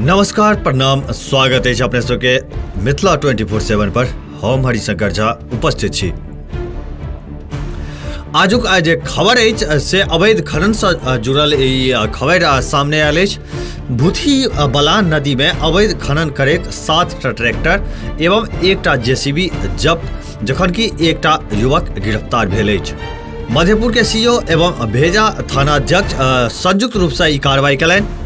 नमस्कार, प्रणाम, स्वागत अछि अपने सबके मिथिला 24/7 पर। हम हरिशंकर झा उपस्थित छी। आजुक जे खबर अछि से अवैध खननसँ जुड़ल ई खबर सामने आयल अछि। भूतही बलान नदीमे अवैध खनन करैत 7टा ट्रैक्टर एवं 1टा जेसीबी जब्त, जखनकि 1टा युवक गिरफ्तार भेल अछि। मधेपुर के सीओ एवं भेजा थानाध्यक्ष संयुक्त रूपसँ ई कार्रवाई कयलनि।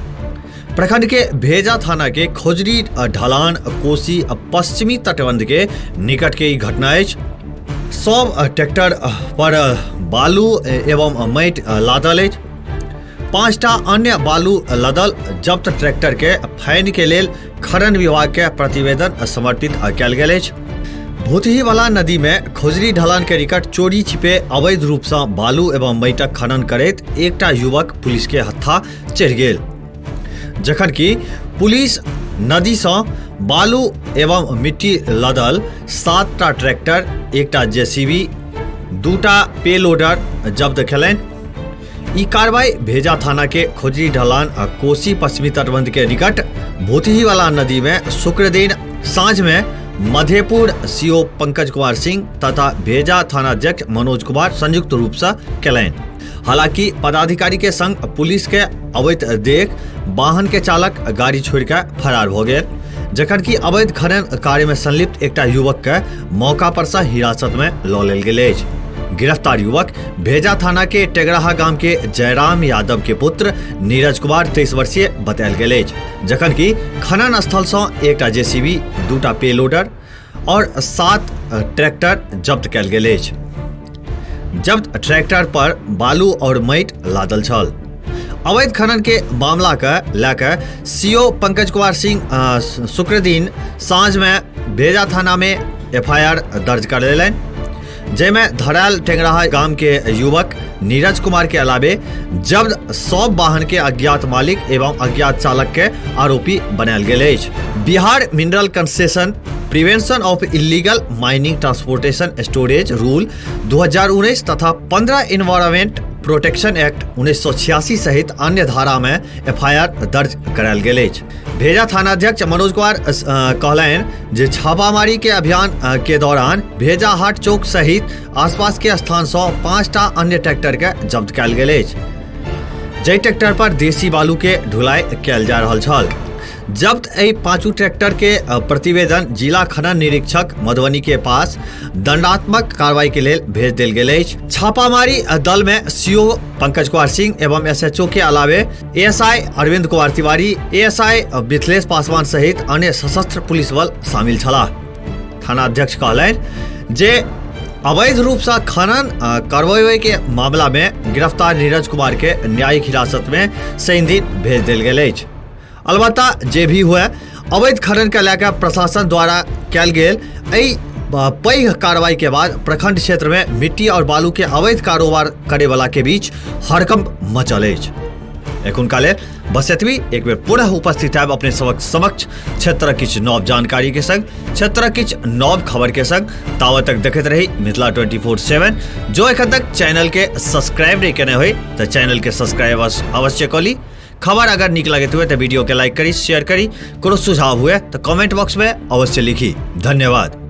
प्रखंड के भेजा थाना के खोजरी ढलान कोसी पश्चिमी तटबंध के निकट के ई घटना अछि। सब ट्रैक्टर पर बालू एवं माटि लादल अछि। 5टा अन्य बालू लदल जब्त ट्रैक्टर के फाइन के लेल खनन विभाग के प्रतिवेदन समर्पित कयल गेल अछि। भूतहीवाला नदी में खोजरी ढलान के निकट चोरी छिपे अवैध रूप से बालू एवं माटिक खनन करैत एकटा युवक पुलिस के हत्था चढ़ि गेल, जखन कि पुलिस नदी से बालू एवं मिट्टी लदल 7टा ट्रैक्टर, 1टा जेसीबी, 2टा पेलोडर जब्त कयलनि। ई कार्रवाई भेजा थाना के खोजरी ढलान आ कोसी पश्चिमी तटबंध के निकट भूतहीवाला नदी में शुक्रदिन साँझ में मधेपुर सीओ पंकज कुमार सिंह तथा भेजा थानाध्यक्ष मनोज कुमार संयुक्त रूप से कयलनि। हालांकि पदाधिकारी के संग पुलिस के अवैध देख वाहन के चालक गाड़ी छोड़ के फरार हो गेल, जखन कि अवैध खनन कार्य में संलिप्त एकटा युवक के मौका पर से हिरासत में लऽ लेल गेल अछि। गिरफ्तार युवक भेजा थाना के टेगराहा गाम के जयराम यादव के पुत्र नीरज कुमार 23 वर्षीय बतायल गेल अछि, जखन कि खनन स्थल से 1टा जेसीबी, 2टा पेलोडर और 7 ट्रैक्टर जब्त कयल गेल अछि। जब्त ट्रैक्टर पर बालू और माटि लादल छल। अवैध खनन के मामला के लए के सीओ पंकज कुमार सिंह शुक्रदिन साँझ में भेजा थाना में एफआईआर दर्ज कर लेलनि, जाहिमे धरायल टेंगराहा गाम के युवक नीरज कुमार के अलावे जब्त सब वाहन के अज्ञात मालिक एवं अज्ञात चालक के आरोपी बनायल गेल अछि। Bihar mineral concession prevention of illegal mining transportation storage rule 2019 तथा 15 इन्वायरमेंट प्रोटेक्शन एक्ट 1986 सहित अन्य धारा में एफआईआर दर्ज करायल गेल अछि। भेजा थानाध्यक्ष मनोज कुमार कहलनि जे छापामारी के अभियान के दौरान भेजा हाट चौक सहित आसपास के स्थान से 5टा अन्य ट्रैक्टर के जब्त कयल गेल अछि, जाहि ट्रैक्टर पर देसी बालू के ढुलाई कयल जा रहल छल। जब्त एहि 5 ट्रैक्टर के प्रतिवेदन जिला खनन निरीक्षक मधुबनी के पास दंडात्मक कार्रवाई के लेल भेज देल गेल अछि। छापामारी दल में सीओ पंकज कुमार सिंह एवं एसएचओ के अलावे एएसआई अरविंद कुमार तिवारी, एएसआई मिथिलेश पासवान सहित अन्य सशस्त्र पुलिस बल शामिल छलाह। थानाध्यक्ष कहलनि जे अवैध रूप से खनन करबे के मामला में गिरफ्तार नीरज कुमार के न्यायिक हिरासत में शनि दिन भेज देल गेल अछि। अलबत्ता जे भी हुए, अवैध खनन के लए प्रशासन द्वारा कयल गेल एहि पैघ कार्रवाई के बाद प्रखंड क्षेत्र में मिट्टी और बालू के अवैध कारोबार करे वाला के बीच हड़कंप मचल अछि। एखुनका लेल बस एतबी। एक बेर पुनः उपस्थित आयब अपने सबक समक्ष क्षेत्र किछु नव जानकारी के संग, क्षेत्र किछु नव खबर के संग। तावत तक देखैत रही मिथिला 24/7। जो एखन तक चैनल के सब्सक्राइब नहीं केने होई तो चैनल के सब्सक्राइब अवश्य कऽ ली। खबर अगर नीक लगैत हुए तो वीडियो के लाइक करी, शेयर करी। कोनो सुझाव हुए तो कमेंट बॉक्स में अवश्य लिखी। धन्यवाद।